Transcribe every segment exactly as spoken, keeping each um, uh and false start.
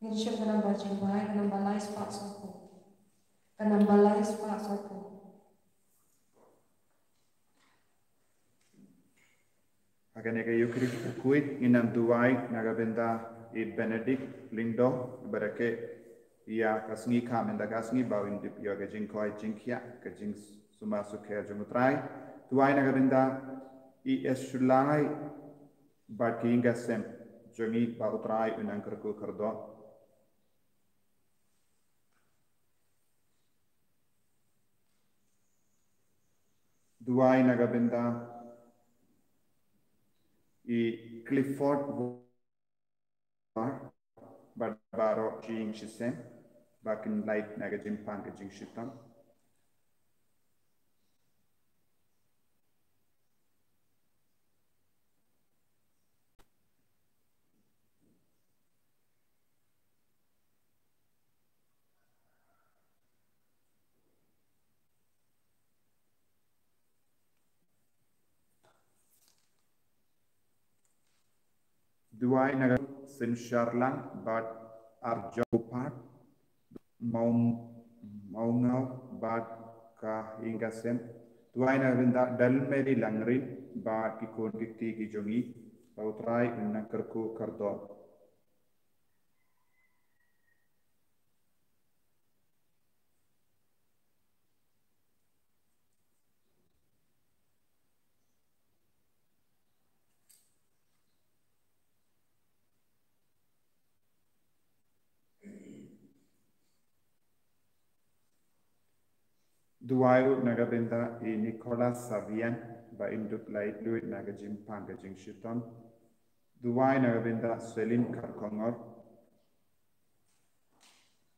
Ngin shim ka namba jingduwai, ka namba lai spah sawphew. Ka namba lai spah sawphew. Ha kane ka Eucharist bakhuid ngin ym duwai na ka bynta i Benedict Lyngdoh, ba rakhe ïa ka sngi kha mynta ka sngi ba un dep ïoh ka jingkoit jingkhiah, ka jingsumar sukher jong U Trai. Duwai na ka bynta i Esulai bad ka ïing ka sem jong i, ba U Trai un nang kyrkhu kyrdoh. Duwai na ka bynta i Clifford War bad baroh jingshisem, ba kin lait na ka jingpang ka jingshitom. Duwai na ka Sinsharlang bad Arjong Pat, Maung, Maungau bad ka ïing ka sem. Duwai na ka bynta Dal Mary Langrin bad ki khun ki kti ki jong i, ba U Trai un nang kyrkhu kyrdoh. Duwai ruh na ka bynta i Nicholas Savian, ba in dup lait luid na ka jingpang ka jingshitom. Duwai na ka bynta Selin Kharkongor.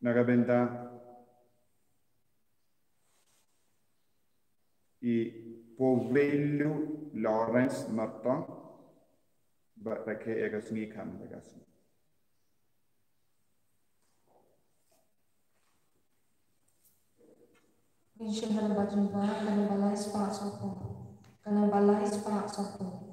Na ka bynta i Povelu Lawrence Martong, ba rakhe ïa ka sngi kha mynta ka sngi. Ngin shim ka namba jingduwai, ka namba lai spah sawphew. Ka namba lai spah sawphew.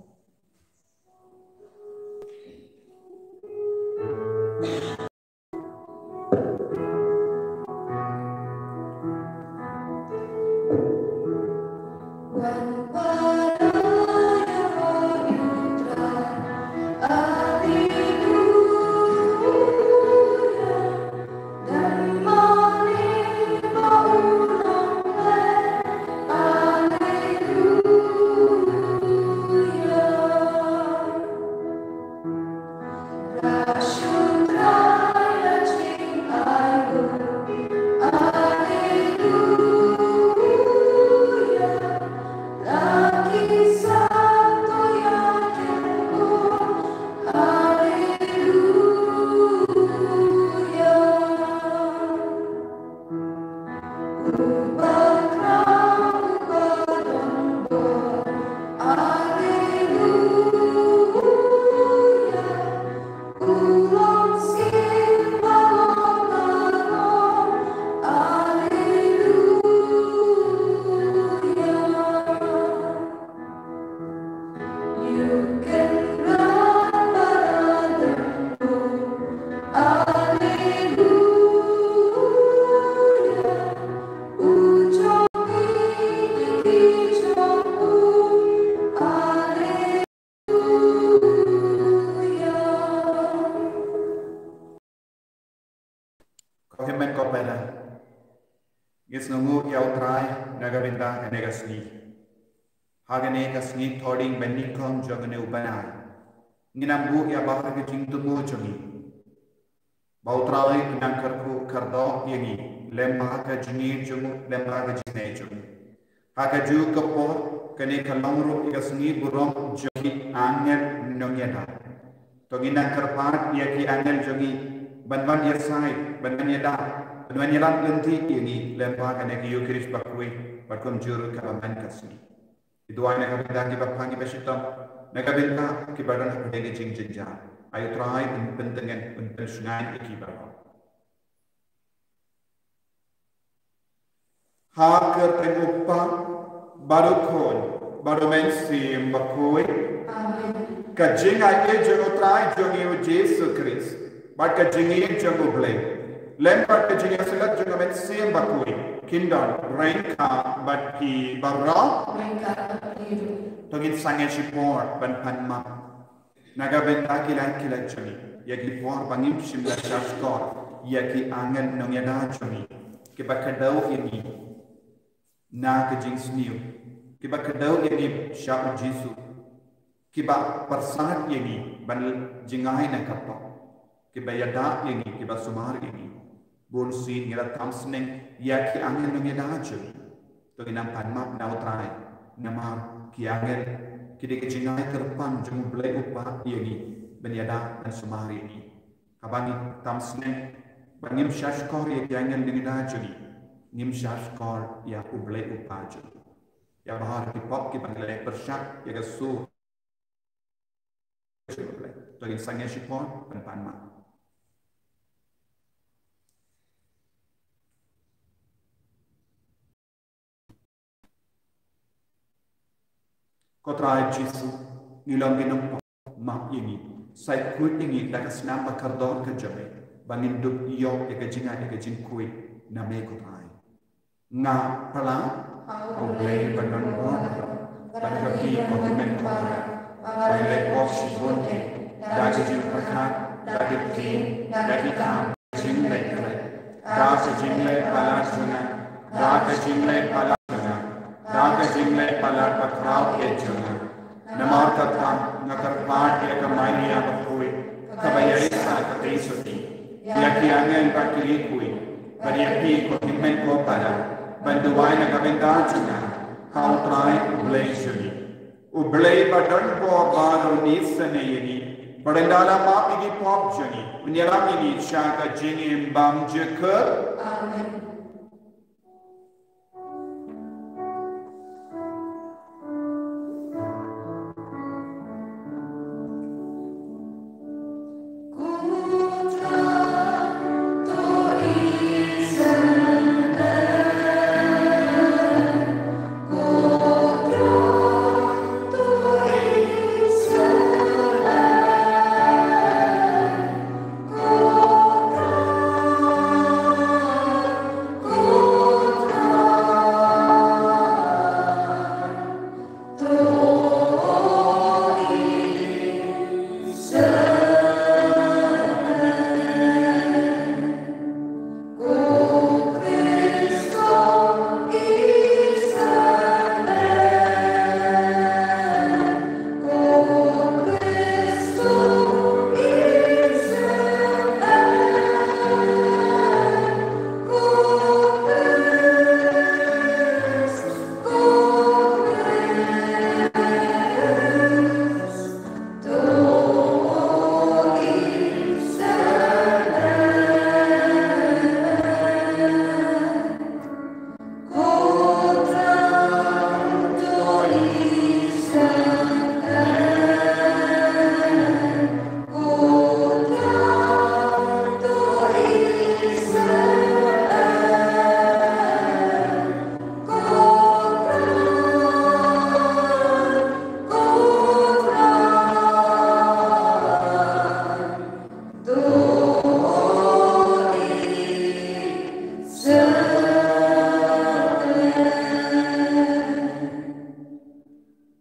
Ko hynmen ko para, ngi sngewnguh ïa U Trai na ka bynta kane ka sngi. Ha kane ka sngi thohdieng ba nyngkong jong kane u bnai, ngin ym buh ïa baroh ka jingthmu jong ngi. Ba U Trai un nang kyrkhu kyrdoh ïa ngi lem bad ka jingïeit jong u, lem bad ka jingneh jong u. Ha kajuh ka por, kane ka long ruh ïa ka sngi burom jong ki angel nongïada. To ngin nang kyrpad ïa ki angel jong ngi ban wan ïasaid, ban wan ïada, ban wan ïalam lynti ïa ngi lem bad kane ka Eucharist bakhuid bad kumjuh ruh kaba man ka sngi. Ngi duwai na ka bynta kiba pang kiba shitom, na ka bynta kiba don hapdeng ka jingjynjar. Ai U Trai un pyntngen, un pynshngaiñ ïa ki baroh. Ha ka kyrteng U Kpa bad U Khun bad U Mynsiem Bakhuid. Amen. Ka jingaiei jong U Trai jong ngi U Jisu Khrist bad ka jingïeit jong U Blei, lem bad ka jingïasyllok jong ka Mynsiem Bakhuid, kin don ryngkat bad phi baroh. Ryngkat bad phi ruh. To ngin sangeh shipor ban pan map na ka bynta ki lait ki lait jong ngi, ïa ki por ba ngim shym la shahshkor ïa ki angel nongïada jong ngi kiba kdew ïa ngi na ka jingsniew, kiba kdew ïa ngi sha U Jisu, kiba pyrsad ïa ngi ban jngai na ka pop, kiba ïada ïa ngi, kiba sumar ïa ngi. Bun sien ngi la tam sneng ïa ki angel nongïada jong ngi. To ngin nang pan map na U Trai, namar ki angel ki dei ka jingïaid kyrpang jong U Blei U Kpa ïa ngi ban ïada ban sumar ïa ngi. Haba ngi tam sneng ba ngim shahshkor ïa ki angel nongïada jong ngi, ngim shahshkor ïa U Blei U Kpa jong ngi. Ïa baroh ki pop kiba ngi la pyrshah ïa ka sur jong U Blei. To ngin sangeh shipor ban pan map. Ko Trai Jisu, ngi long ki nongpop, map ïa ngi, sa khuid ïa ngi da ka snam ba kordor ka jong me, ba ngin dup ïoh ïa ka jingngeit, ïa ka jingkhuid na me, ko Trai. Nga pla ha U Blei ba don bor, bad ha phi ko hynmen ko para, ba phi la pop shibun eh da ka jingpyrkhat, da ka jingkren, da ka jingthmu, jingleh khleh, da ka jingleh palat jong nga, da ka jingleh palat jong nga, da ka jingleh palat bakhraw eh jong nga. Namar kata nga kyrpad ïa ka Maria bakhuid, kaba ïaisah katei sotti, ïa ki angel bad ki riewkhuid, bad ïa phi ko hynmen ko para, ban duwai na ka bynta jong nga ha U Trai U Blei jong ngi. U Blei ba don bor baroh un isynei ïa ngi, bad un da la map ïa ki pop jong ngi, un ïalam ïa ngi sha ka jingim bymjukut. Amen.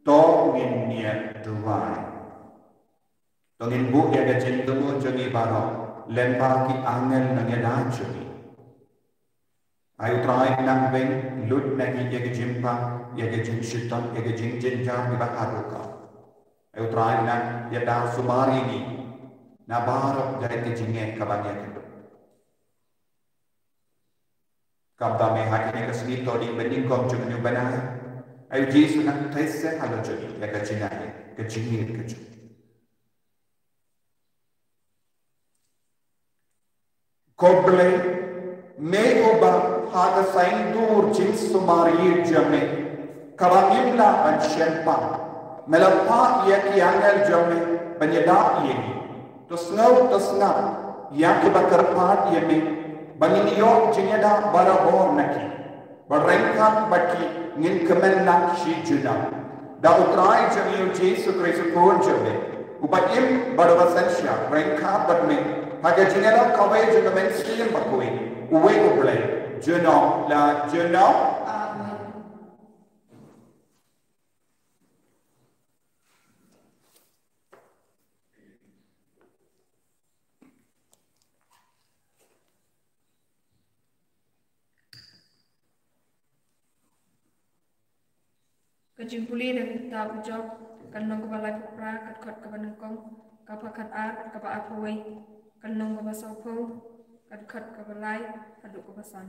To ngin ïa duwai. To ngin buh ïa ka jingthmu jong ngi baroh lem bad ki angel nongïada jong ngi. Ai U Trai, nang weng lut na ngi ïa ka jingpang, ïa ka jingshitom, ïa ka jingjynjar kiba haduh ka. Ai U Trai, nang ïada sumar ïa ngi na baroh ka jingeh kaba ngi ïa kynduh. Khamtam eh ha kine ki sngi to dei ban nyngkong jong une u bnai. Ai U Jisu, nang thait seh halor jong ngi ïa ka jingaiei, ka jingïeit ka jong ngi. Ko Blei, me uba ha ka saiñdur jingsumar ïeit jong me, kaba ngim lah ban shemphang, me la phah ïa ki angel jong me ban ïada ïa ngi. To sngew, to sngap ïa kiba kyrpad ïa me, ba ngin ïoh jingïada barabor na ki. Bad ryngkat bad ki ngin kmen lang shi junom. Da U Trai jong ngi U Jisu Khrist U Khun jong me, uba im bad uba synshar ryngkat bad me Ha ka jingïalang kawei jong ka mynsiem bakhuid, uwei U Blei, junom la junom. Amen. Ka jingpule na ka kitab u Job, ka lynnong kaba laiphew phra, ka dkhot kaba nyngkong, kaba khatar, kaba arphew wei, ka lynnong kaba sawphew, ka dkhot kaba lai haduh kaba san.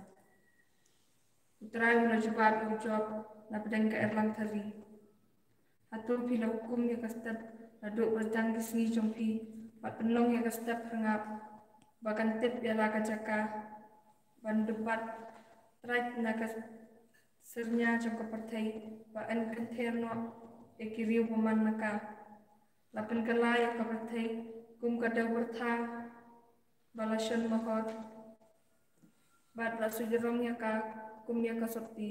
U Trai u la jubab ïa u Job na pdeng ka erlang thari. Hato phi la hukum ïa ka step naduh ba dang ki sngi jong phi, bad pynlong ïa ka step rngap, ba kan tip ïa la ka jaka ban dep bad trait na ka syrñia jong ka pyrthei, ba yn kynther noh ïa ki riew bymman na ka? La pynkylla ïa ka pyrthei kum ka dewbyrtha ba la shon mahor, bad la suidrong ïa ka kum ïa ka sotti.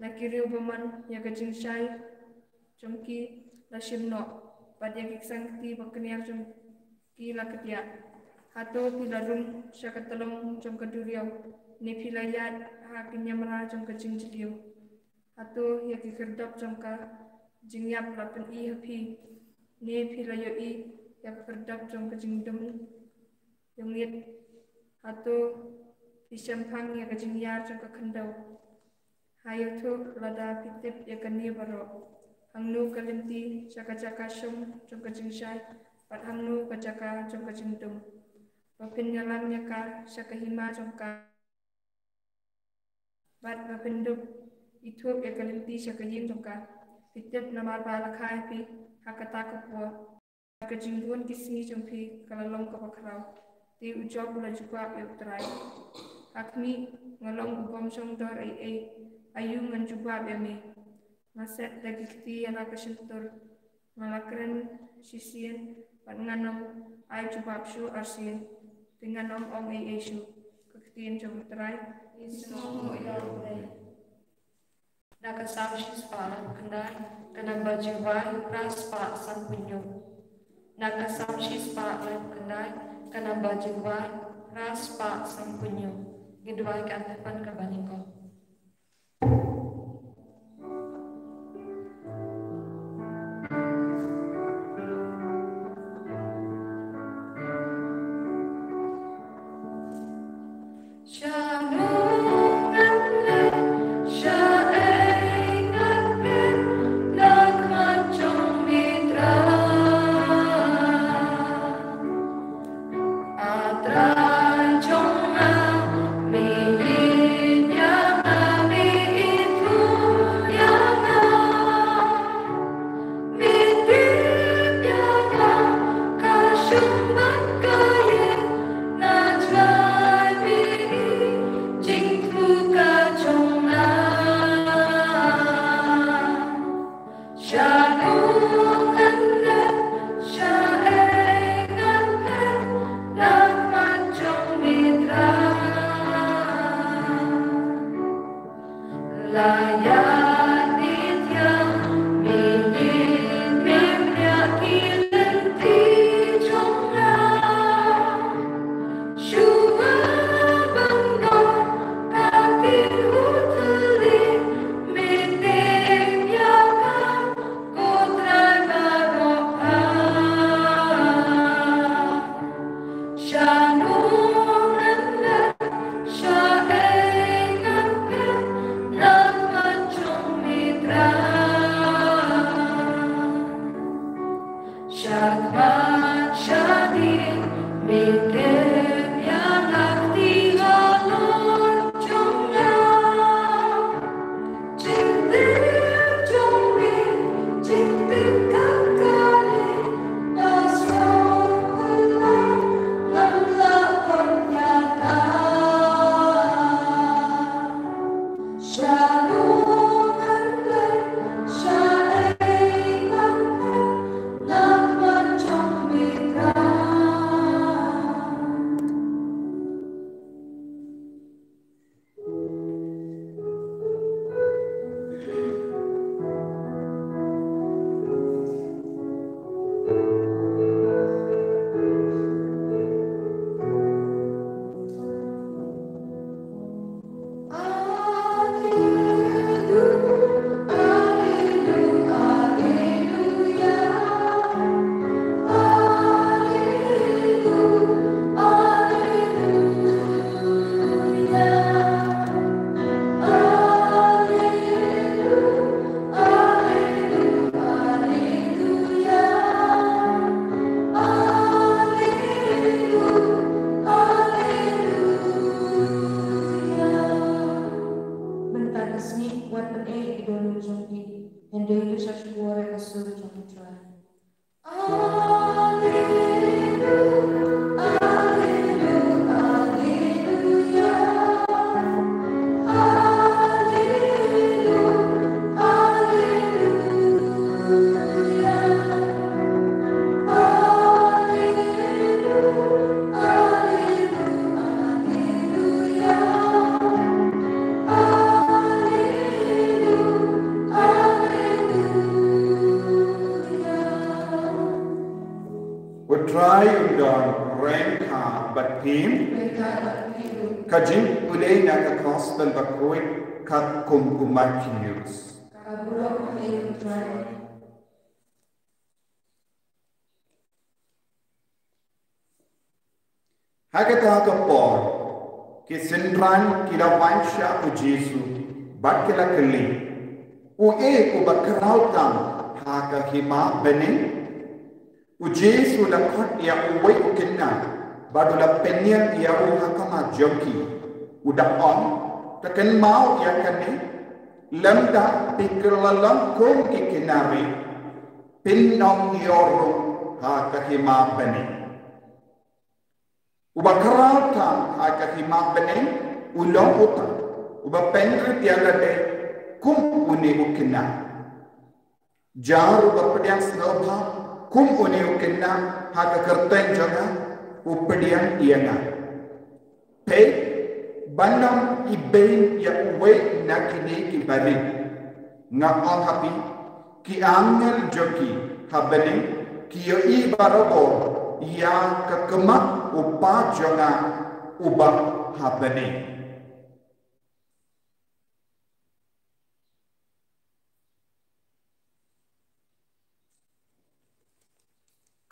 La ki riew bymman ïa ka jingshai jong ki la shim noh, bad ïa ki ksangkti ba kñiar jong ki la kdiah. Hato phi la rung sha ka tlong jong ka duriaw, ne phi la ïaid ha ki niamra jong ka jingjylliew? Hato ïa ki khyrdop jong ka jingïap la pyni ha phi, ne phi la ïohi ïa ka khyrdop jong ka jingdum ïongit? Hato phi shemphang ïa ka jingïar jong ka khyndew? Ha ïathuh lada phi tip ïa kane baroh. Hangno ka lynti sha ka jaka shong jong ka jingshai, bad hangno ka jaka jong ka jingdum? Ba phin ïalam ïa ka sha ka hima jong ka, bad ba phin dup ithuh ïa ka lynti sha ka ïing jong ka. Phi tip namar ba la kha ïa phi ha kata ka por. Ka jingbun ki sngi jong phi ka la long kaba khraw. Te u Job u la jubab ïa u Trai, ha khmih, nga long u bym shong dor ei ei, aïu ngan jubab ïa me? Nga set da ki kti ïa la ka shyntur, nga la kren shisien, bad ngan ym ai jubab shuh arsien, te ngan ym ong ei ei shuh. Ka ktien jong u Trai. Isn't Na ka Salm shispah laiphew khyndai, ka namba jingduwai phra spah sanphew hynñiew. Na ka Salm shispah laiphew khyndai, ka namba jingduwai phra spah sanphew hynñiew. Ngi duwai ka anthem kaba nyngkong. Ngan duh ïa ka shakor ïa ka sur jong U Trai. U Trai un don ryngkat bad phi. Ka jingpule na ka Gospel bakhuid katkum u Mathaios. Ha kata ka por, ki synran ki la wan sha U Jisu bad ki la kylli, uei uba khraw tam ha ka hima bneng? U Jisu u la khot ïa uwei u khynnah bad u la pynïeng ïa u ha khmat jong ki, u da ong, to kynmaw ïa kane, lymda phi kylla long kum ki khynnah rit, phin ym ïoh rung ha ka hima bneng. Uba khraw tam ha ka hima bneng u long uta uba pynrit ïa lade kum une u khynnah. Jar uba pdiang sngewbha kum une u khynnah ha ka kyrteng jong nga, u pdiang ïa nga. Peit, ban ym ibeiñ ïa uwei na kine kiba rit. Nga ong ha phi, ki angel jong ki ha bneng ki ïohi barabor ïa ka khmat U Kpa jong nga uba ha bneng.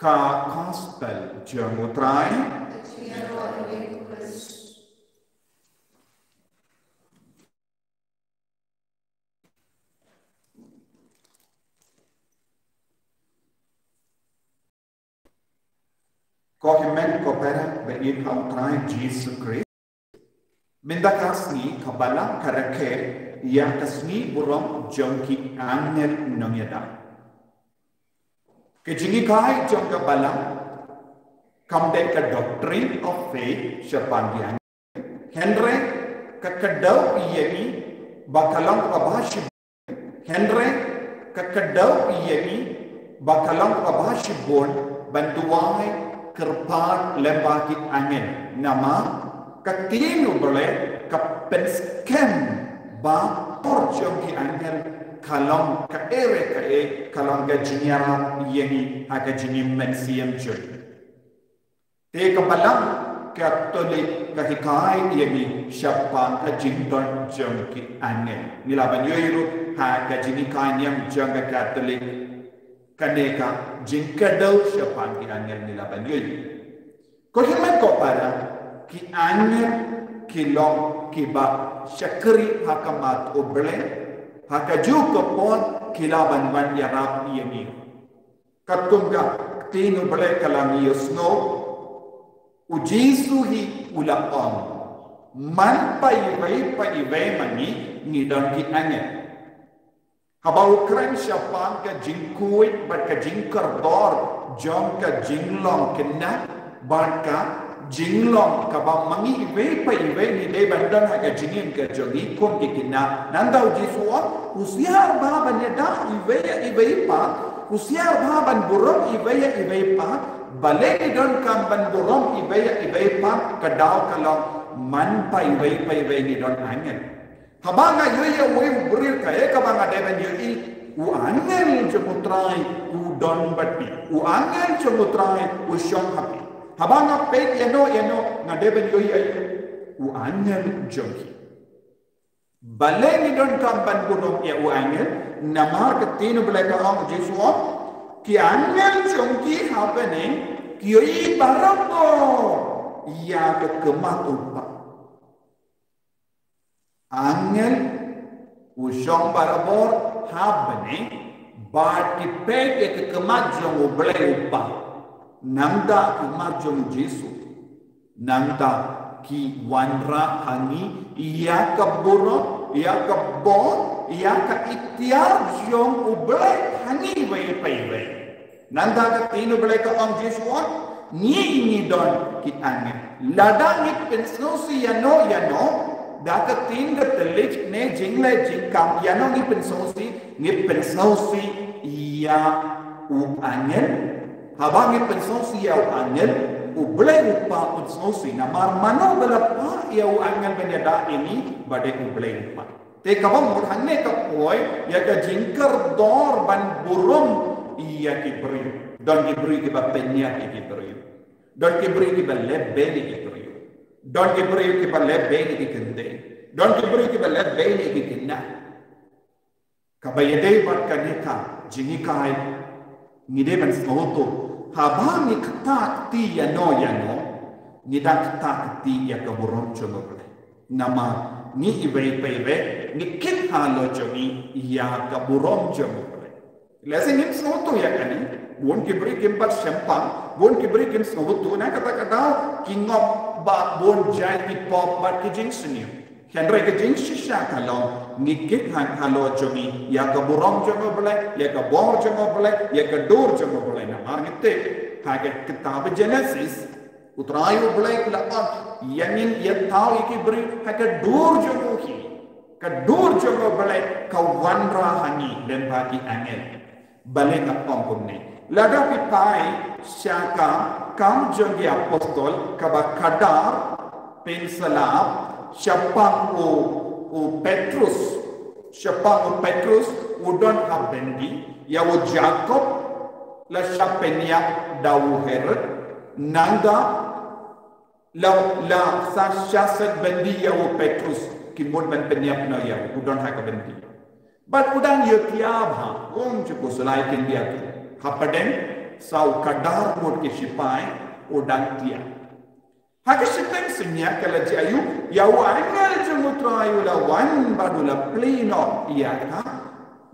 Ka Gospel jong U Trai. Ko hynmen ko para ba ïeit ha U Trai Jisu Khrist. Mynta ka sngi ka Balang ka rakhe ïa ka sngi burom jong ki angel nongïada. Ka jinghikai jong ka Balang kam dei ka doctrine of faith shaphang ki angel. Hynrei ka kdew ïa ngi ba ka long kaba shibun. Hynrei ka kdew ïa ngi ba ka long kaba shibun ban duwai kyrpad lem bad ki angel. Namar ka ktien U Blei ka pynskhem ba por jong ki angel ka long kaei re kaei, ka long ka jingïarap ïa ngi ha ka jingim mynsiem jong ngi. Te ka Balang Katholik ka hikai ïa ngi shaphang ka jingdon jong ki angel. Ngi lah ban ïohi ruh ha ka jinghikai niam jong ka Katholik, kane ka jingkdew shaphang ki angel ngi lah ban ïohi. Ko hynmen ko para, ki angel ki long kiba shakri ha khmat U Blei, ha kajuh ka por ki lah ban wan ïarap ïa ngi. Katkum ka ktien U Blei ka la ngi ïohsngew, U Jisu hi u la ong, man pa iwei pa iwei ma ngi ngi don ki angel. Haba u kren shaphang ka jingkhuid bad ka jingkordor jong ka jinglong khynnah bad ka jinglong kaba ma ngi iwei pa iwei ngi dei ban don ha ka jingim ka jong ngi kum ki khynnah. Nangta U Jisu u ong, husiar bha ban ïada iwei ïa iwei pat, husiar bha ban burom iwei ïa iwei pat. Balei ngi donkam ban burom iwei ïa iwei pat? Ka daw ka long, man pa iwei pa iwei ngi don angel. Haba nga ïohi ïa uwei u briew, kaei kaba nga dei ban ïohi? U angel jong U Trai u don bad phi. U angel jong U Trai u shong ha phi. Haba nga peit ïano ïano, nga dei ban ïohi ïa u angel jong phi. Balei ngi donkam ban burom ïa u angel? Namar ka ktien U Blei ka ong, U Jisu u ong, ki angel jong ki ha bneng ki ïohi barabor ïa ka khmat U Kpa. Angel u shong barabor ha bneng bad ki peit ïa ka khmat jong U Blei U Kpa. Nangta ka khmat jong U Jisu. Nangta ki wanrah ha ngi ïa ka burom ïa ka bor, ïa ka iktiar jong U Blei ha ngi iwei pa iwei. Nangta ka ktien U Blei ka ong, Joshua, ngi ngi don ki angel. Lada ngi pynsngewsih ïano ïano, da ka ktien ka thylliej ne jingleh jingkam ïano ngi pynsngewsih, ngi pynsngewsih ïa u angel. Haba ngi pynsngewsih ïa u angel, U Blei u Kpa un sngewsih. Namar mano ba la phah ïa u angel ban ïada ïa ngi, ba dei U Blei u Kpa. Te kaba mut hangne ka poi ïa ka jingkordor ban burom ïa ki briew. Don ki briew kiba pynïap ïa ki briew. Don ki briew kiba leh beiñ ïa ki briew. Don ki briew kiba leh beiñ ïa ki kynthei. Don ki briew kiba leh beiñ ïa ki khynnah. Kaba ïadei bad kane ka jinghikai, ngi dei ban sngewthuh, haba ngi ktah kti ïano ïano, ngi dang ktah kti ïa ka burom jong U Blei. Namar ngi iwei pa iwei ngi kit halor jong ngi ïa ka burom jong U Blei. Lehse ngim sngewthuh ïa kane, bun ki briew kim pat shemphang, bun ki briew kim sngewthuh, na kata ka daw ki ngop ba bun jait ki pop bad ki jingsniew. Hynrei ka jingshisha ka long, ngi kit halor jong ngi ïa ka burom jong U Blei, ïa ka bor jong U Blei, ïa ka dur jong U Blei. Namar ngi tip ha ka kitab Genesis, U Trai U Blei u la ong, ïa ngin ïa thaw ïa ki briew ha ka dur jong u hi. Ka dur jong U Blei ka wanrah ha ngi lyngba ki angel. Balei nga ong kumne? Lada phi phai sha ka Kam jong ki Apostol kaba khatdar, pynslap, shaphang u, u Petrus, shaphang u Petrus u don ha byndi, ïa u Jakob la shah pynïap da u Herod, nangta la, la sa shah set byndi ïa u Petrus, ki mut ban pynïap noh ïa u, u don ha ka byndi. Bad u dang ïohthiah bha, um, jukut sa lai kyndiat u. Hapdeng saw khatdar ngut ki shipai u dang thiah. Ha ka shiteng synñia ka la jia ïa u angel jong U Trai u la wan bad u la plie noh ïa ka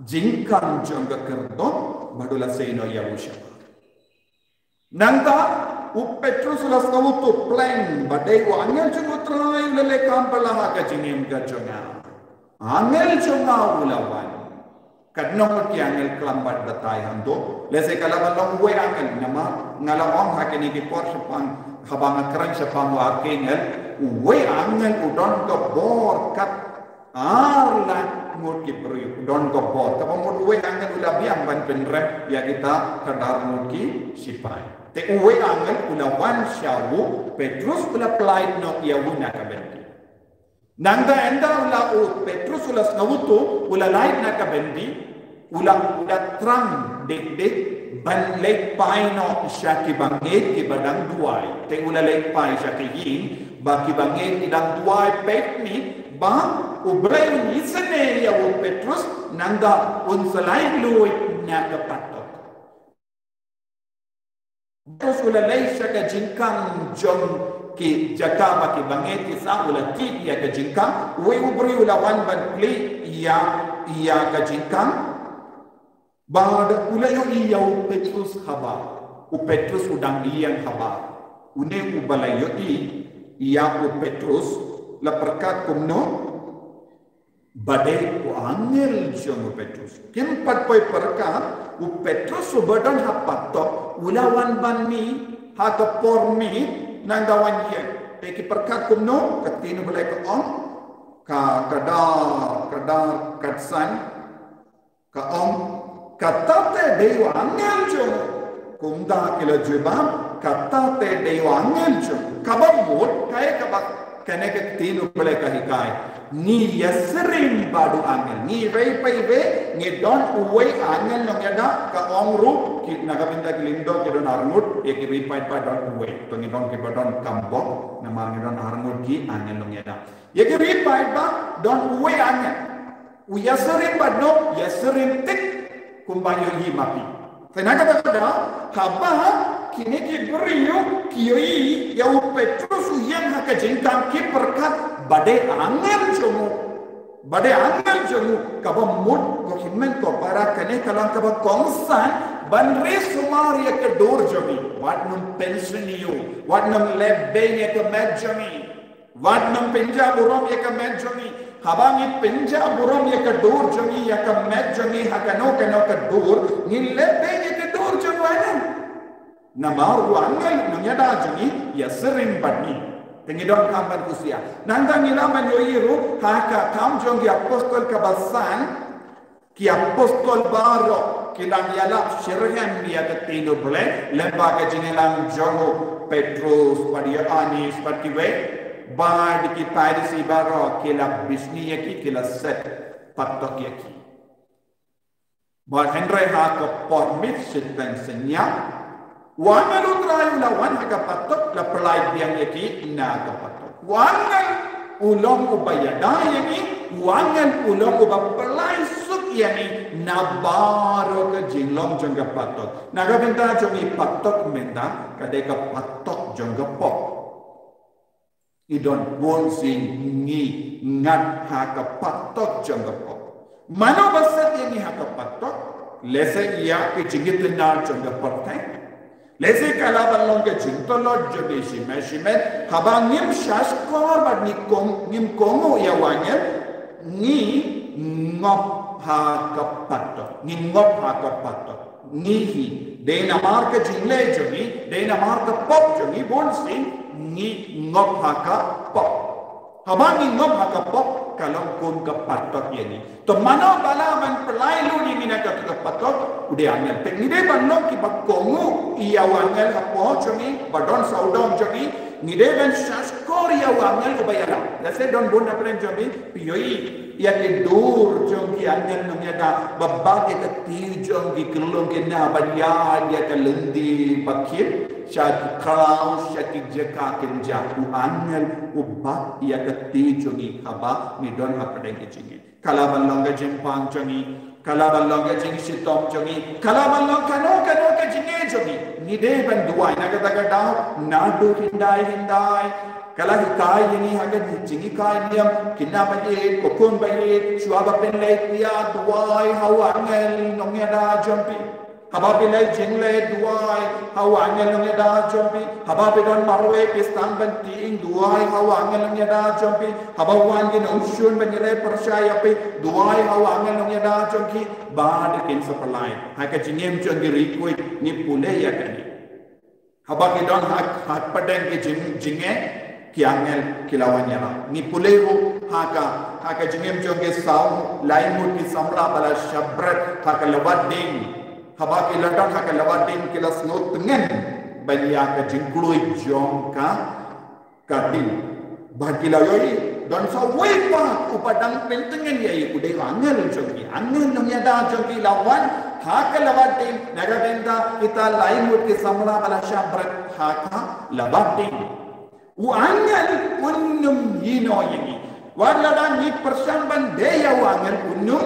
jingkam jong ka kyrdan bad u la sei noh ïa u shabar. Nangta u Petrus u la sngewthuh pleng ba dei u angel jong U Trai u la leh kam pala ha ka jingim ka jong nga. Angel jong nga u la wan. Katno ngut ki angel klam bad batai hangto? Lehse ka la ban long uwei angel, namar nga la ong ha kine ki por shaphang, haba nga kren shaphang u archangel, uwei angel u don ka bor kat ar lak ngut ki briew, u don ka bor. Kaba mut uwei angel u la biang ban pynrem ïa kita khatdar ngut ki shipai. Te uwei angel u la wan sha u Petrus, u la plie noh ïa u na ka byndi. Nangta ynda u la, u Petrus u la sngewthuh, u la lait na ka byndi, u la, u la thrang dik dik ban leit phai noh sha ki bangeit kiba dang duwai. Te u la leit phai sha ki ïing ba ki bangeit ki dang duwai, peit mih ba U Blei un isynei ïa u Petrus, nangta un sa lait luid na ka patok. Petrus u la leit sha ka jingkang jong ki jaka ba ki bangeit ki sah, u la thied ïa ka jingkang, uwei u briew u la wan ban plie ïa, ïa ka jingkang. Bad u la ïohi ïa u Petrus haba, u Petrus u dang ïeng haba. Une uba la ïohi ïa u Petrus la pyrkhat kumno? Ba dei u angel jong u Petrus. Kim pat poi pyrkhat, u Petrus uba don ha patok, u la wan ban mih, ha ka por mih, nangta wan ïeng. Te ki pyrkhat kumno, ka ktien U Blei ka ong, ka, ka dar, ka dar, ka san, ka ong, kata te dei u angel jong u. Kumta ki la jubab, kata te dei u angel jong u. Kaba mut, kaei kaba kane ka ktien U Blei ka hikai. Ngi ïasyriem bad u angel. Ngi iwei pa iwei, ngi don uwei angel nongïada, ka ong ruh, ki na ka bynta ki lyngdoh ki don arngut, ïa ki ri paidbah don uwei. To ngi don kiba don kambok, namar ngi don arngut ki angel nongïada. Ïa ki ri paidbah don uwei angel. U ïasyriem bad no, ïasyriem tik kumba ïohi ma phi. Te na kata ka daw, haba kine ki briew ki ïohi ïa u Petrus u ïeng ha ka jingkang, ki pyrkhat ba dei angel jong u. Ba dei angel jong u. Kaba mut ko hynmen ko para, kane ka long kaba kongsan ban re sumar ïa ka dur jong ngi. Wat nym pynsniew, wat nym leh beiñ ïa ka met jong ngi. Wat nym pynjah burom ïa ka met jong ngi. Haba ngi pynjah burom ïa ka dur jong ngi, ïa ka met jong ngi ha kano kano ka dur, ngi leh beit ïa ka dur jong u angel. Namar u angel nongïada jong ngi ïa siring bad ngi. Te ngi donkam ban khusiah. Nangta ngi lah ban ïohi ruh ha ka Kam jong ki Apostol kaba san, ki apostol baroh ki la ïalap shitrhem ïa ka ktien U Blei, lyngba ka jingïalang jong u Petrus bad Ïoannis bad kiwei, bad ki Pharisi baroh ki la bishni ïa ki, ki la set patok ïa ki. Bad hynrei ha ka por miet shiteng synñiang, u angel U Trai u la wan ha ka patok, la pynlait biang ïa ki na ka patok. U angel u long uba ïada ïa ngi, u angel u long uba pynlait suk ïa ngi na baroh ka jinglong jong ka patok. Na ka bynta jong ngi, patok mynta ka dei ka patok jong ka pop. Ngi don bun sien ngi ngat ha ka patok jong ka pop. Mano ba set ïa ngi ha ka patok? Lehse ïa ka jingïatylli jong ka pyrthei. Lehse ka lah ban long ka jingtlot jong ngi shimet shimet, haba ngim shahshkor bad ngi kong, ngim kohnguh ïa u angel, ngi ngop ha ka patok. Ngi ngop ha ka patok. Ngi hi, dei namar ka jingleh jong ngi, dei namar ka pop jong ngi, bun sien ngi ngop ha ka pop. Haba ngi ngop ha ka pop, ka long kum ka patok ïa ngi. To mano ba lah ban pynlait lut ïa ngi na kata ka patok? U dei angel. Te ngi dei ban long kiba kohnguh ïa u angel hapoh jong ngi, ba don sawdong jong ngi. Ngi dei ban shahshkor ïa u angel uba ïada. Lehse don bun na pdeng jong ngi, phi ïohi ïa ki dur jong ki angel nongïada, ba bat ïa ka kti jong ki, kyllum ki na ban ïaid ïa ka lynti ba khim, sha ki khlaw, sha ki jaka kynja. U angel u bat ïa ka kti jong ngi haba ngi don hapdeng ki jingeh. Ka lah ban long ka jingpang jong ngi, ka lah ban long ka jingshitom jong ngi, ka lah ban long kano kano ka jingeh jong ngi. Ngi dei ban duwai na kata ka daw, naduh hyndai hyndai. Ka la hikai ïa ngi ha ka jinghikai niam, khynnah ba ïeit, ko khun ba ïeit, shuwa ba phin leit thiah, duwai ha u angel nongïada jong phi. Haba phi leit jingleit, duwai ha u angel nongïada jong phi. Haba phi don marwei, phi sdang ban tieng, duwai ha u angel nongïada jong phi. Haba wan ki nongshun ban ïaleh pyrshah ïa phi, duwai ha u angel nongïada jong phi. Bad kin sa pynlait. Ha ka jingim jong ki riewkhuid ngi pule ïa kane. Haba ki don ha, hapdeng ki jing, jingeh, ki angel ki la wan ïarap. Ngi pule ruh ha ka, ha ka jingim jong ki saw lai ngut ki samla ba la shah bret ha ka lawat dieng. Haba ki la don ha ka lawat dieng, ki la sngewtngen ban ïa ka jingkloi jong ka, ka dieng. Bad ki la ïohi, don sa uwei pat uba dang pyntngen ïa ngi, u dei u angel jong ngi. Angel nongïada jong ngi la wan ha ka lawat dieng, na ka bynta kita lai ngut ki samla ba la shah bret ha ka lawat dieng. U angel un ym ïehnoh ïa ngi. Wat lada ngi pyrshang ban die ïa u angel, un ym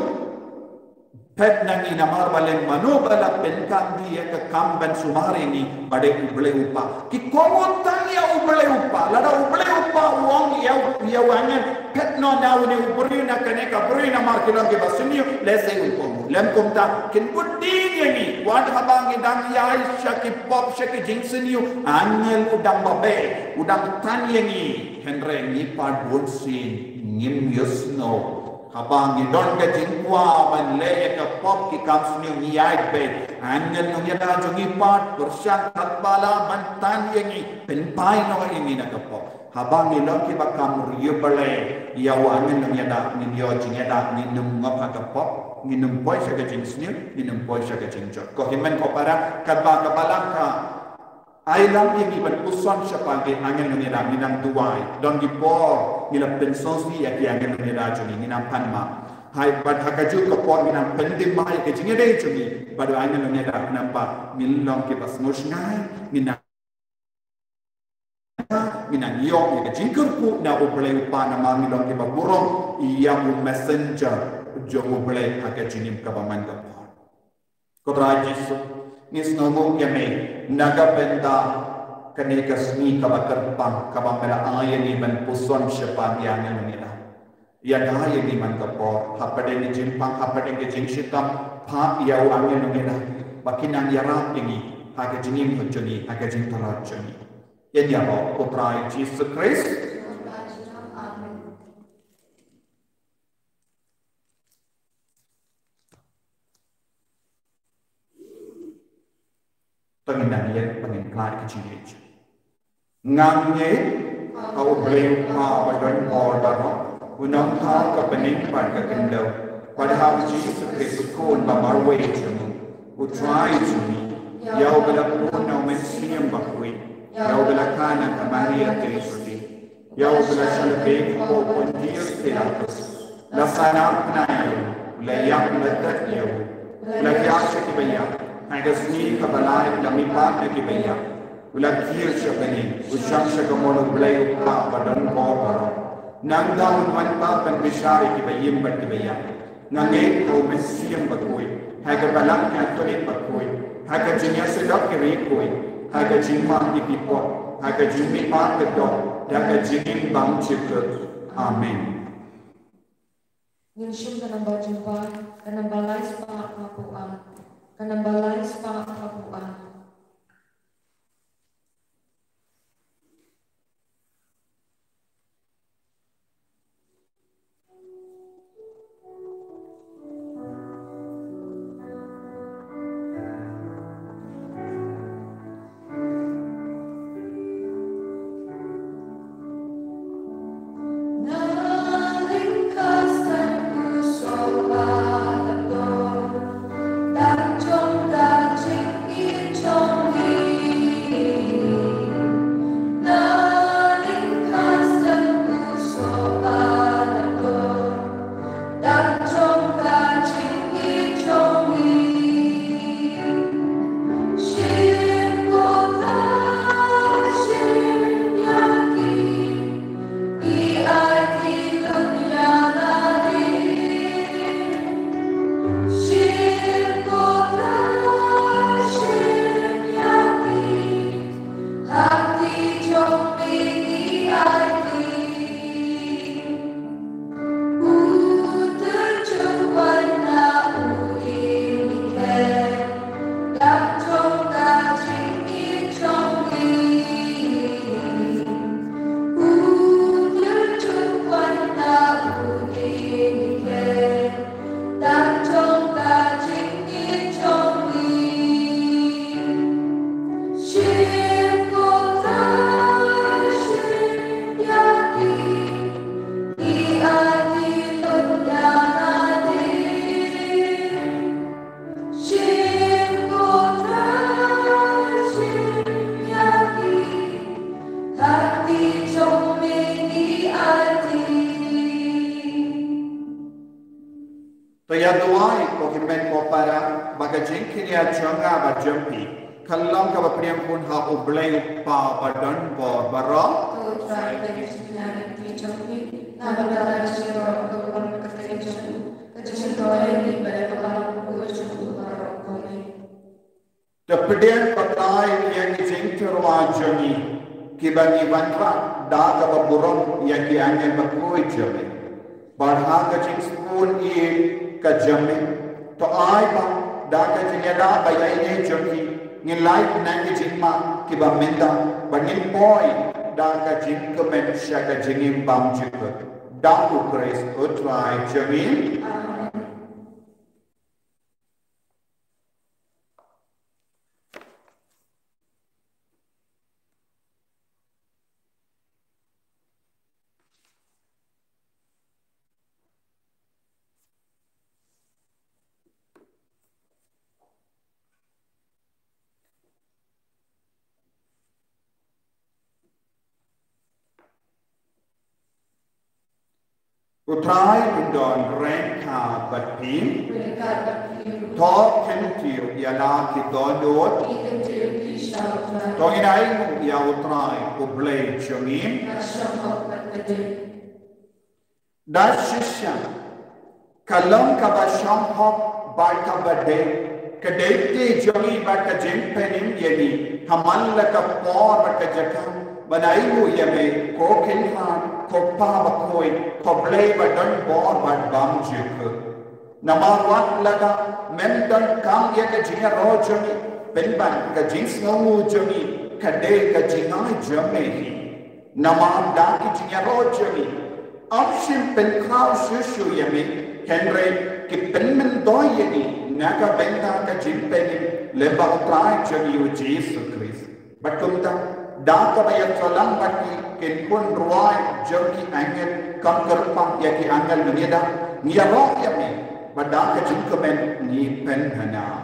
phet na ngi, namar balei? Mano ba la pynkam ïa ka kam ban sumar ïa ngi, ba dei U Blei U Kpa. Ki kohnguh tang ïa U Blei U Kpa. Lada U Blei U Kpa u ong ïa, ïa u angel, phet noh na une u briew, na kane ka briew, namar ki long kiba sniew, lehse un kohnguh. Lym kumta, kin bud dien ïa ngi. Wat haba ngi dang ïaid sha ki pop, sha ki jingsniew, angel u dang babe, u dang tan ïa ngi. Hynrei ngi pat bun sien ngim ïohsngew. Haba ngi don ka jingkwah ban leh ïa ka pop, ki kam sniew, ngi ïaid beit. Angel nongïada jong ngi pat pyrshang katba lah ban tan ïa ngi, pynphai noh ïa ngi na ka pop. Haba ngi long kiba kam riewblei ïa u angel nongïada, ngin ïoh jingïada, ngin ym ngop ha ka pop, ngin ym poi sha ka jingsniew, ngin ym poi sha ka jingjot. Ko hynmen ko para, katba ka Balang ka ai lang ïa ngi ban puson shaphang ki angel nongïada, ngin nang duwai. Don ki por ngi la pynsngewsih ïa ki angel nongïada jong ngi, ngin nang pan map. Hynrei bad ha kajuh ka por ngin nang pyndem ïa ka jingïadei jong ngi bad u angel nongïada, namar ba ngin long kiba sngewshngaiñ, ngin nang, ngin nang ïoh ïa ka jingkyrkhu na U Blei U Kpa, namar ngi long kiba burom ïa u messenger jong U Blei ha ka jingim kaba man ka por. Ko Trai Jisu, ngi sngewnguh ïa me na ka bynta kane ka sngi kaba kyrpang kaba me la ai ïa ngi ban puson shaphang ki angel nongïada. Ïada ïa ngi man ka por, hapdeng ka jingpang, hapdeng ka jingshitom, phah ïa u angel nongïada ba kin nang ïarap ïa ngi ha ka jingim jong ngi, ha ka jingtlot jong ngi. Ïa ngi ïaroh ko Trai Jisu Khrist. Amen. ngin nang ïeng ba ngin pynlait ka jingïeit. Nga ngeit ha U Blei U Kpa ba don bor baroh, U Nongthaw ka bneng bad ka khyndew, bad ha U Jisu Khrist U Khun ba marwei jong U Trai jong ngi, ïa uba la pun na U Mynsiem Bakhuid, ïa uba la khang na ka Maria Theisotti, ïa uba la shah lehbeiñ hapoh Pontius Pilatus, la sngap kynnoh ïa U, la ïap la tet ïa U, la thiah sha kiba ïap, ha ka sngi kaba lai la mihpat na kiba ïap, U la kiew sha bneng, U shong sha ka mon U Blei U Kpa ba don bor baroh. Nangta Un wan pat ban bishar ïa kiba im bad kiba ïap. Nga ngeit ha U Mynsiem Bakhuid, ha ka Balang Katholik bakhuid, ha ka jingïasyllok ki riewkhuid, ha ka jingmap ïa ki pop, ha ka jingmihpat ka doh, ha ka jingim bymjukut. Amen. Ngin shim ka namba jingpang, ka namba lai spah phra phew ar. Ka namba lai spah phra phew ar. To ïa duwai ko hynmen ko para, ba ka jingkyrkhu jong nga bad jong phi kan long kaba pdiang khun ha U Blei U Kpa ba don bor baroh. To Trai, pdiang jingkyrkhu jong phi, na ka bynta jong U Trai, to pdiang jingkyrkhu jong u, ka jingkyrkhu jong u baroh. Amen. To pdiang ko Trai ïa ki jingtyrwa jong ngi kiba ngi wanrah da kaba burom ïa ki angel bakhuid jong me. Bad ha ka jingsbun ïeit ka jong me, to ai ba da ka jingïada ba ïaineh jong ngi, ngin lait na ki jingma kiba mynta, ba ngin poi da ka jingkmen sha ka jingim bymjukut. Da U Khrist U Trai jong ngi. Amen. U Trai un don ryngkat bad phi. Ryngkat bad phi. To kyntiew ïa la ki dohnud. Ki kyntiew ki sha U Trai. To ngin ainguh ïa U Trai U Blei jong ngi. Ka shong bad ka dei. Da shisha ka long kaba shong hok bad kaba dei, ka dei te jong ngi bad ka jingpynim ïa ngi ha man la ka por bad ka jaka, ban ainguh ïa me ko Kynrad, ko Kpa bakhuid, ko Blei ba don bor bad bymjukut. Namar wat lada mem donkam ïa ka jingïaroh jong ngi, pynban ka jingsngewnguh jong ngi ka dei ka jingai jong me hi. Namar da ki jingïaroh jong ngi, ym shym pynkhraw shuh shuh ïa me, hynrei ki pynmyntoi ïa ngi na ka bynta ka jingpynim lyngba u Trai jong ngi u Jisu Khrist. Bad kumta, da kaba ïasalam bad ki, ki khun rwai jong ki angel, kam kyrpang ïa ki angel mynta, ngi ïaroh ïa me, bad da ka jingkmen ngi pynpaw.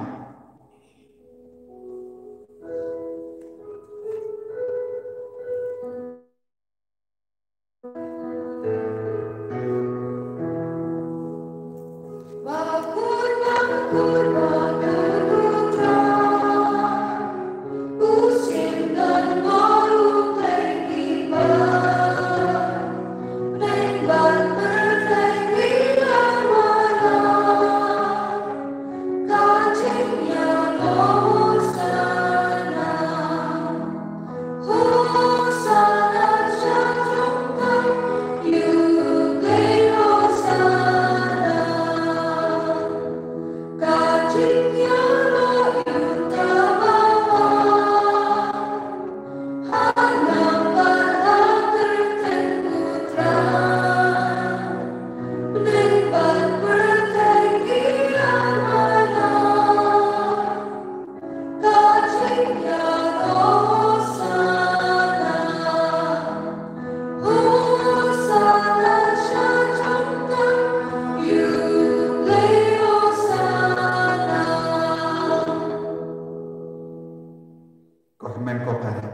Ko hynmen ko para,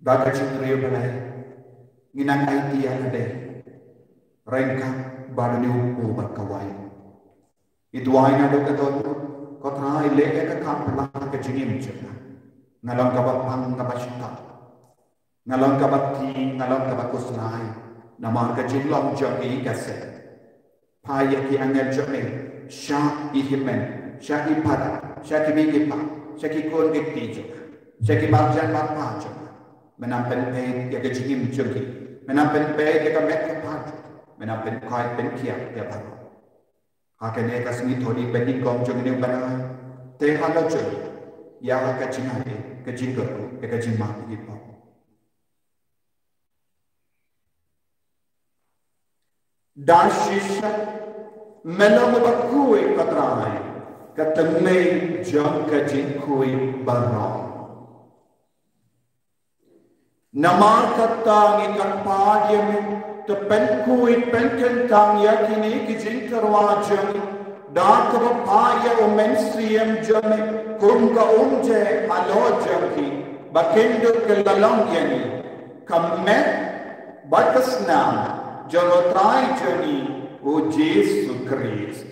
da ka jingkyrpad ngi nang aiti ïa lade ryngkat bad une u kpu bad ka waiñ. Ngi duwai naduh ka dohnud, ko Trai, leh ïa ka kam pla ha ka jingim jong nga. Nga long kaba pang, kaba shitom. Nga long kaba thied, nga long kaba khuslai. Namar ka jinglong jong ngi ka seh. Phai ïa ki angel jong me sha i hynmen, sha i para, sha ki mei ki pa, sha ki khun ki kti jong nga, sha ki marjan marpa jong nga. Men nang pynpeit ïa ka jingim jong ngi. Men nang pynpeit ïa ka met ka phad jong ngi. Men nang pynkoit pynkhiah ïa baroh. Ha kane ka sngi thoni ba nyngkong jong une u bnai, te halor jong ngi, ïa ka jingaiei, ka jingkyrkhu, ïa ka jingmap ïa ki pop. Da shisha me long uba khuid, ko Trai, ka tynrai jong ka jingkhuid baroh. Namar kata ngi kyrpad ïa me, to pynkhuid pynkyntang ïa kine ki jingtyrwa jong ngi da kaba phah ïa u Mynsiem jong me kum ka umjai halor jong ki, ba kin duh ki la long ïa ngi ka met bad ka snam jong u Trai jong ngi u Jisu Khrist.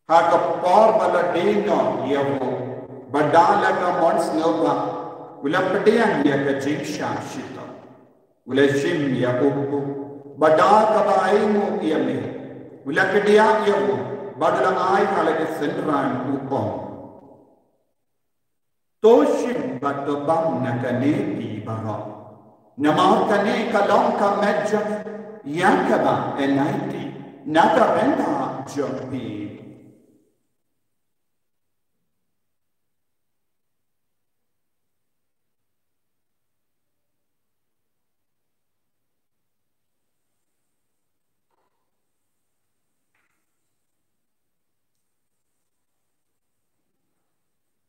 Ha ka por ba la die noh ïa u, ba da la ka mon sngewbha, u la pdiang ïa ka jingshah shitom, u la shim ïa u kpu, ba da kaba ainguh ïa me, u la kdiah ïa u, bad u la ai ha la ki synran, u ong: To shim bad to bam na kane phi baroh. Namar kane ka long ka met jong nga, ïa kaba yn aiti na ka bynta jong phi.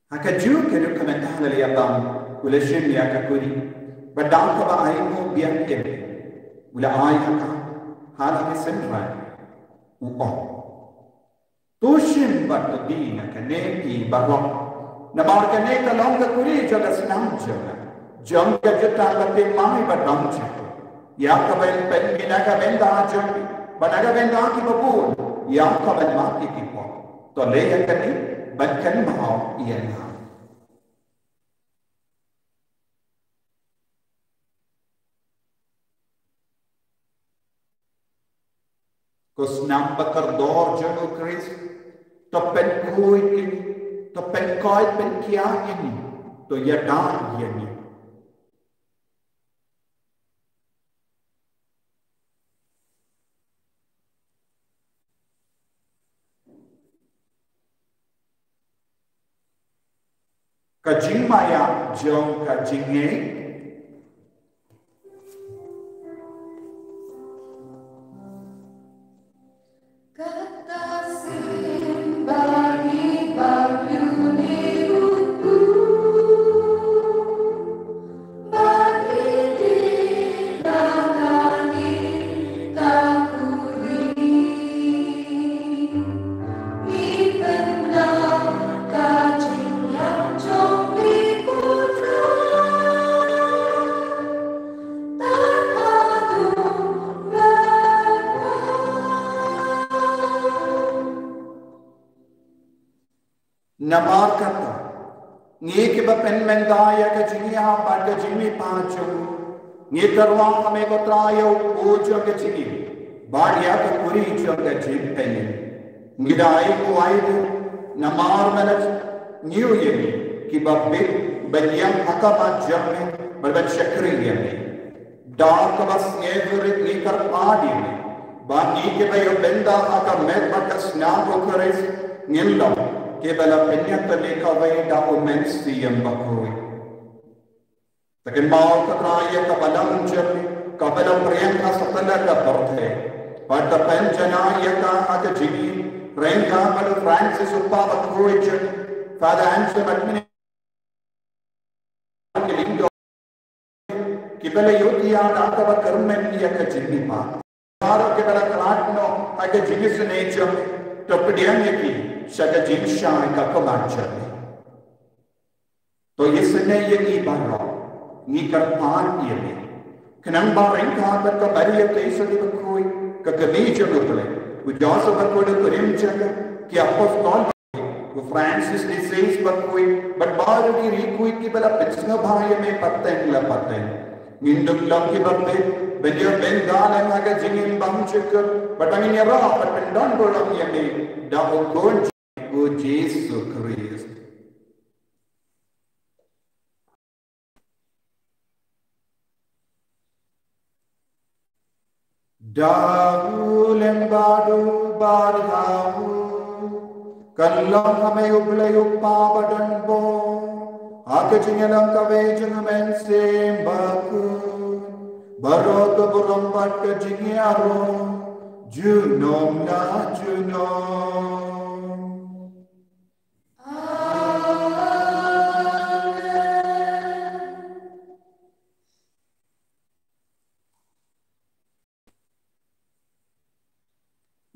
Ha kajuh ka duk ka mynta la ïa bam, u la shim ïa ka kuri, bad da kaba ainguh biang ïa me, u la ai ha ka, ha la ki synran, u ong: To shim bad to die na kane phi baroh. Namar kane ka long ka kuri jong ka snam jong nga, jong ka jutang ba thymmai bad bymjukut, ïa kaban pynmih na ka bynta jong phi bad na ka bynta kiba bun, ïa kaban map ïa ki pop. To leh ïa kane ban kynmaw ïa nga. Ko snam ba kordor jong u Khrist, to pynkhuid ïa ngi, to pynkoit pynkhiah ïa ngi, to ïada ïa ngi. Ka jingmaïa jong ka jingngeit. Namar kata, ngi kiba pynmynta ïa ka jingïap bad ka jingmihpat jong u, ngi kyrpad ha me ko Trai ïa u jong ka jingim bad ïa ka khuri jong ka jingpynim. Ngi da ai u ai u namar me la ngi u ïa ngi kiba bit ban ïeng ha ka mat jong me bad ban shakri ïa me. Da kaba sngewrit ngi kyrpad ïa me ba ngi kiba ïoh bynta ha ka met bad ka snam u Khrist ngin long kiba la pynïatylli kawei da u Mynsiem Bakhuid. Te kynmaw ko Trai ïa ka balang jong me kaba la pyrshang ha satlak ka pyrthei bad ka pynjanai ïa ka ha ka jingim ryngkat bad u Francis u kpa bakhuid jong me, Father Anselm, Administrator, ki lyngdoh kiba la ïoh ïa ka kaba kyrmen ïa ka jingmihpat. Baroh kiba la khlad noh ha ka jingisynei jong me, to pdiang ïa ki sha ka jingshai ka khmat jong me. To isynei ïa ngi baroh, ngi kyrpad ïa me. Khnang ba ryngkat bad ka Maria Theisotti bakhuid, ka kmie jong u Blei, u Joseph bakhuid u kurim jong ka, ki apostol, u Francis de Sales bakhuid bad baroh ki riewkhuid kiba la pynsngewbha ïa me pateng la pateng. Ngin dup long kiba bit ban ïoh bynta lang ha ka jingim bymjukut bad ba ngin ïarap bad pyndonburom ïa me da u Khun jong me u Jisu Khrist. Da u lem bad u bad ha u, kan long ha me u Blei u Kpa badonbor, ha ka jingïalang kawei jong u Mynsiem Bakhuid, baroh ka burom bad ka jingïaroh junom la junom.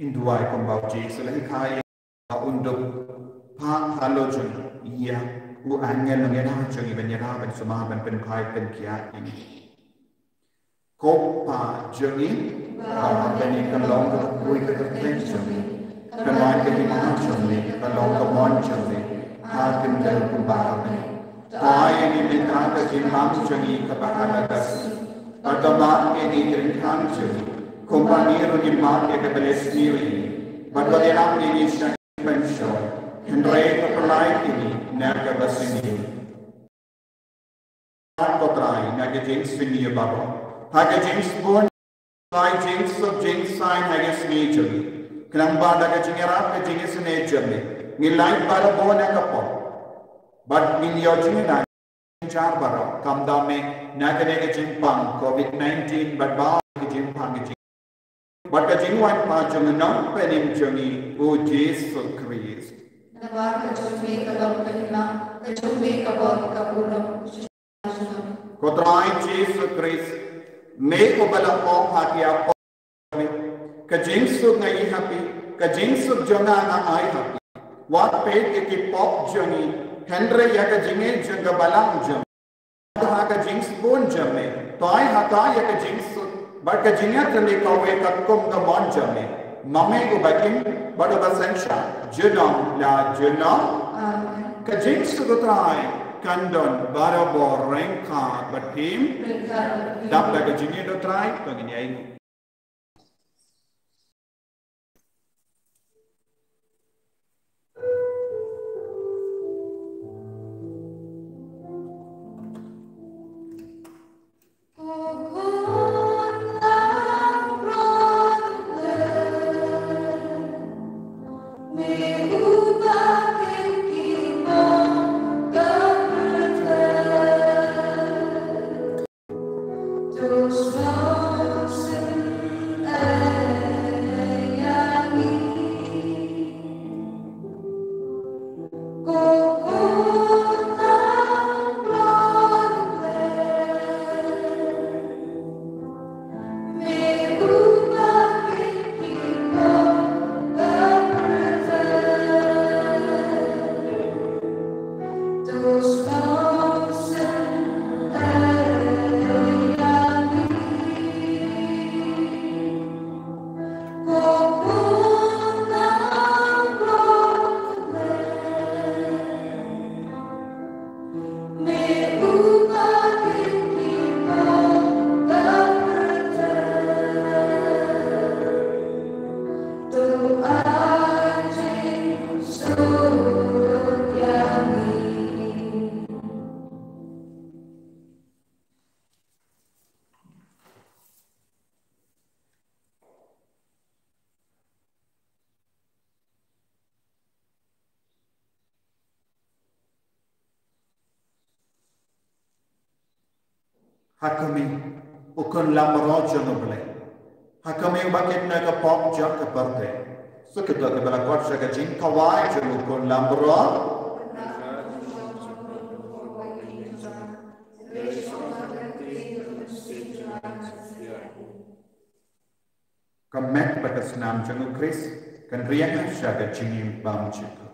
Ngin duwai kumba u Jisu u la hikai ïa ngi, un dup phah halor jong ngi ïa u angel nongïalam jong ngi ban ïarap, ban sumar, ban pynphai pynkhiah ïa ngi. Ko Kpa jong ngi ba ha bneng, kan long ka kyrteng jong me, kan wan ka hima jong me, kan long ka mon jong me ha ka bneng kumba ha bneng. To ai ïa ngi mynta ka jingbam jong ngi kaba ha ka sngi, bad to map ïa ngi ki ryngkang jong ngi kumba ngi ruh ngim map ïa kiba leh sniew ïa ngi, bad wat ïarap ïa ngi sha ka jingpynshoi, hynrei to pynlait ïa ngi na kaba sniew. Ko Trai, na ka jingsniew baroh, ha ka jingsbun, Trai, jingsuk jingsaiñ ha ka sngi jong ngi, khnang ba da ka jingïarap ka jingisynei jong me, ngin lait barabor na ka pop bad ngin ïoh jingïada jingjar baroh, kam da me na kane ka jingpang covid nineteen bad baroh ki jingpang ki jing bad ka jingwan pat jong u Nongpynim jong ngi u Jisu Khrist. Namar ka jong me ka long ka hima, ka jong me ka bor, ka burom. Ko Trai Jisu Khrist, me uba la ong ha ki apostol, ka jingsuk nga ai ha phi, ka jingsuk jong nga nga ai ha phi. Wat peit ïa ki pop jong ngi, hynrei ïa ka jingngeit jong ka balang jong me. Ha ka jingsbun jong me, to ai ha ka ïa ka jingsuk bad ka jingïatylli kawei katkum ka mon jong me, ma me uba im bad uba synshar junom la junom. Amen. Ka jingsuk u Trai kan don barabor ryngkat bad phi. Ryngkat bad phi. Dap da ka jingïeit u Trai, to ngin ïainguh. Ha khmih, u khun lambrot jong U Blei. Ha khmih, uba kit na ka pop jong ka pyrthei. Sa kito kiba la kot sha ka jingkhawai jong u khun lambrot. Ka met bad ka snam jong U Khrist kan riang sha ka jingim bymjukut.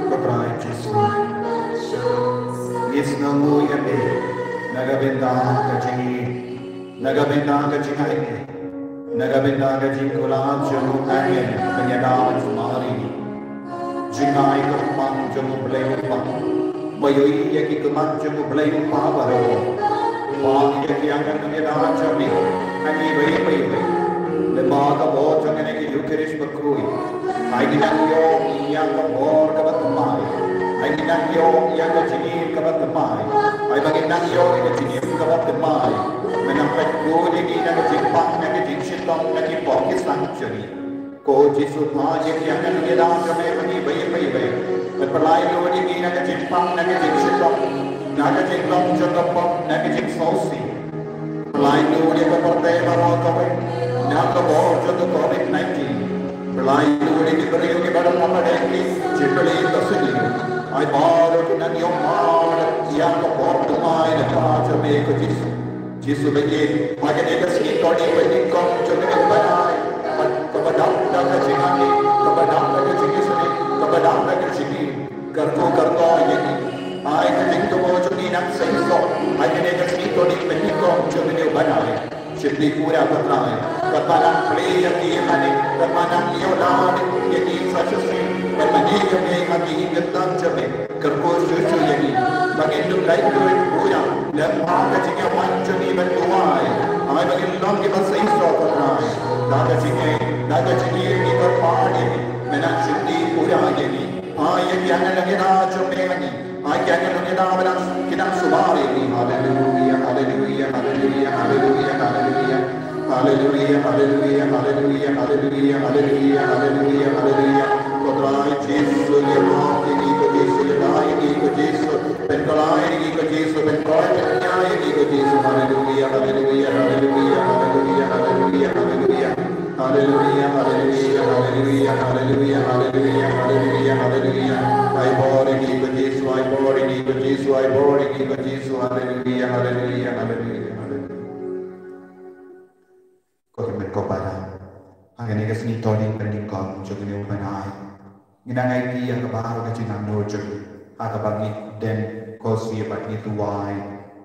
Ko Trai Jisu, ngi sngewnguh ïa me na ka bynta ka jingïeit, na ka bynta ka jingai, na ka bynta ka jingkular jong u angel ba ngi ïada bad u Mari. Jingai kyrpang jong U Blei U Kpa, ba ïohi ïa ki khmat jong U Blei U Kpa baroh. Ba ïa ki angel ba ngi ïada jong me ha kiwei pa kiwei, lyngba ka bor jong kane ka Eukharist bakhuid, ai ngi nang ïoh ïa ka bor kaba thymmai, ai ngi nang ïoh ïa ka jingim kaba thymmai, ai ba ngi nang ïoh ïa ka jingim kaba thymmai. Me nang pynkuid ïa ngi na ka jingpang, na ka jingshitom, na ki pop ki sang jong ngi. Ko Jisu, phah ïa ki angel ba ngi ïada jong me ha kiwei pa kiwei, bad pynlait lut ïa ngi na ka jingpang, na ka jingshitom, na ka jinglong jong ka pop, na ka jingsngewsih. Pynlait dur ïa ka pyrthei baroh kawei na ka bor jong ka covid nineteen. Pynlait dur ïa ki briew kiba don ha pdeng ki jingpynlong ka sngi. Ai baroh ki nang ïoh mad ïa ka bor thymmai na ka bynta jong me ko Jisu. Jisu ba ïeit, ha kane ka sngi to dei ka nyngkong jong kane ka bnai. Kaba dap da ka jingangnud, kaba dap da ka jingïasyrdoh, kaba dap da ka jingïeit. Kyrkhu kyrdoh ïa ngi. Ai ka jingthmu jong ngi nang seisoh. Ai kane ka sngi to dei ka nyngkong jong kane ka bnai. Shim dei pura ko Trai. Katba nang plie ïa ngi hangne, katba nang ïoh lad ïa ngi sa shisien, katba ngi ïoh ngi ha ki kyntang jong me. Kyrkhu shuh shuh ïa ngi ba ngin duh laitluid pura lem bad ka jingïawan jong ngi ban duwai. Ai ba ngin long kiba seisoh ko Trai. Da ka jingïeit, da ka jingïeit ngi kyrpad ïa ngi. Me nang shim dei pura ïa ngi. Ai ïa ki angel ïa ngi da jong me ïa ngi. Ai ki angel ïa ngi da ba nang ki nang suba ïa ngi. Haleluia, haleluia, haleluia, haleluia, haleluia. Haleluia, haleluia, haleluia, haleluia, haleluia, haleluia, haleluia. Ko Trai Jisu, ïa map ïa ngi, ko Jisu, ïa dai ïa ngi, ko Jisu. Pynkylla ïa ngi, ko Jisu, pynkylla ïa ngi, ko Jisu. Haleluia, haleluia, haleluia, haleluia, haleluia, haleluia. Haleluia, haleluia, haleluia, haleluia, haleluia, haleluia, haleluia. Ai bor ïa ngi, ko Jisu, ai bor ïa ngi, ko Jisu, ai bor ïa ngi, ko Jisu. Haleluia, haleluia, haleluia, haleluia. Ko Hynmen ko Para, ha kane ka sngi to dei ka nyngkong jong kane u bnai. Ngi nang aiti ïa kaba ka jingangnud jong ngi ha kaba ngi dem khublei bad ngi duwai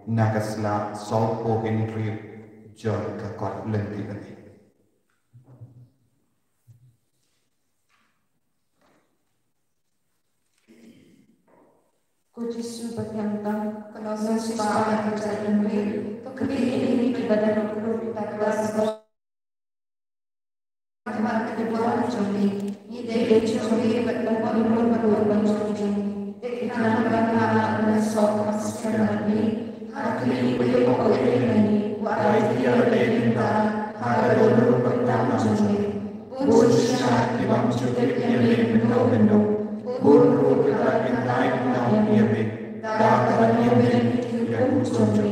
na ka sla sawphew hynriew jong ka kot lynti bnai. Ko Jisu ba thiang tam, ka nongsiewspah ka jait bynriew, to khmih ïa ngi kiba don ruh da ka sla. Khmat ka jubor jong ngi, ngi dei jong ngi bad ka bor bor bor bor jong ngi. Dei khnang ba nga la nang soh ka skhem bad ngi. Ha kane ka ïing ko ïing ngi, wa ai ïa ka dei ngi ta, ha ka dohnud ka tam jong ngi. Bun shisha ki bym ju tip ïa me mynno mynno. Bun ruh ki la kyntait noh ïa me. Da kaba ïoh me ïa ka hukum jong me.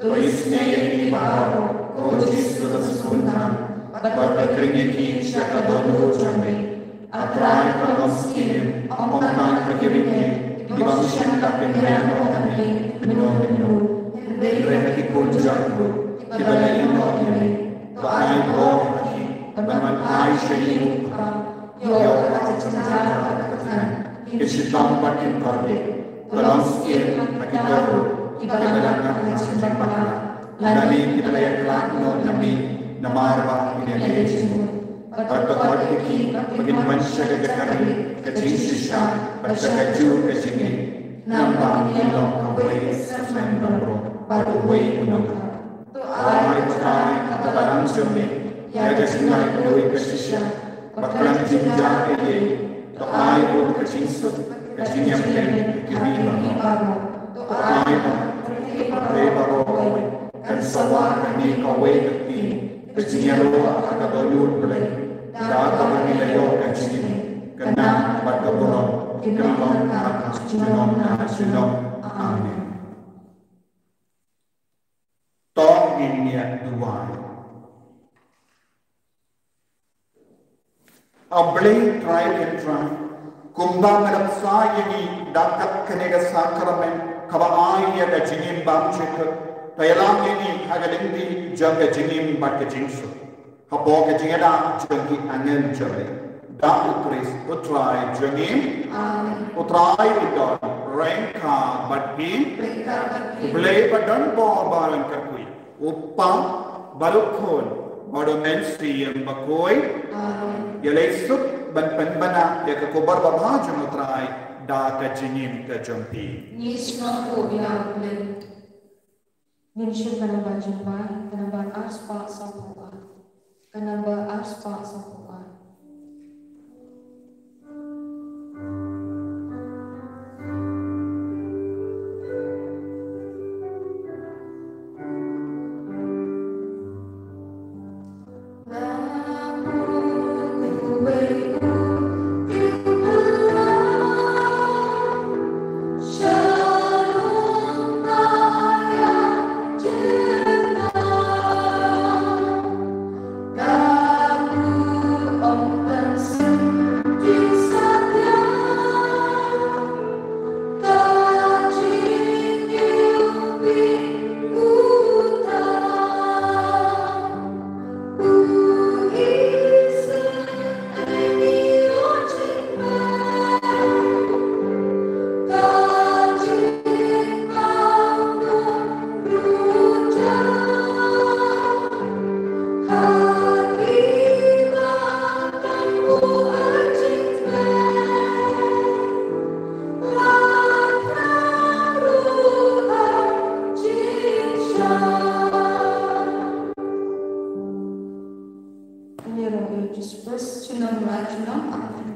To isynei ïa ki baroh, ko Jisu ba sngewthuh, bad to khring ïa ki sha ka dohnud jong me. A Trai ka long Syiem, ym tang ha ki riewkynthei, ki bym shym la pynbiang noh ïa me mynno mynno. Hynrei ha ki khun jong u, kiba la ïehnoh ïa me. To ai bor ha ki, ban wan ai sha ïing u Kpa. Ïoh ka jingïarap ka kyrteng, kin shitom bad kin kordit. To long Syiem ha kito ruh kiba la nang ha ka jingbakla, lane kiba la ïakhlad noh na me namar ba kin ïaleh jingmut. Bad to khot ïa ki ba kin wan sha ka jaka ri ka jingshisha bad sha kajuh ka jingngeit. Namar ngi long kawei ka syrmen baroh bad uwei u nongkha. To ai, Trai, ha ka balang jong me ïa ka jinglaitluid ka shisha, ba khlem jingjia ei ei. To ai ruh ka jingsuk, ka jingïapdeng ïa ki ri baroh. To ai ba ka pyrthei baroh kawei kan sawa kane kawei ka kti ka jingïaroh ha ka dohnud Blei. Da kaba ngi la ïoh ka jingim, ka nam bad ka burom kin long ha ka junom ka junom. Amen. To ngin ïa duwai. A Blei Trai Kynrad, kumba me la pynsah ïa ngi da kane ka sakramen kaba ai ïa ka jingim bymjukut, to ïalam ïa ngi ha ka lynti jong ka jingim bad ka jingsuk. Hapoh ka jingïada jong ki angel jong me. Da U Khrist U Trai jong ngi. Amen. U Trai u don ryngkat bad phi. Ryngkat bad phi. U Blei ba don bor ba ryngkat, U Kpa bad U Khun bad U Mynsiem Bakhuid. Amen. Ïaleh suk ban pynbna ïa ka khubor babha jong U Trai da ka jingim ka jong phi. Ngi sngewthuh ïa U Blei. Ngin shim ka namba jingpang, ka namba arspah sawphew ar. Ka namba arspah sawphew ar. Bas chunong la chunong, ah,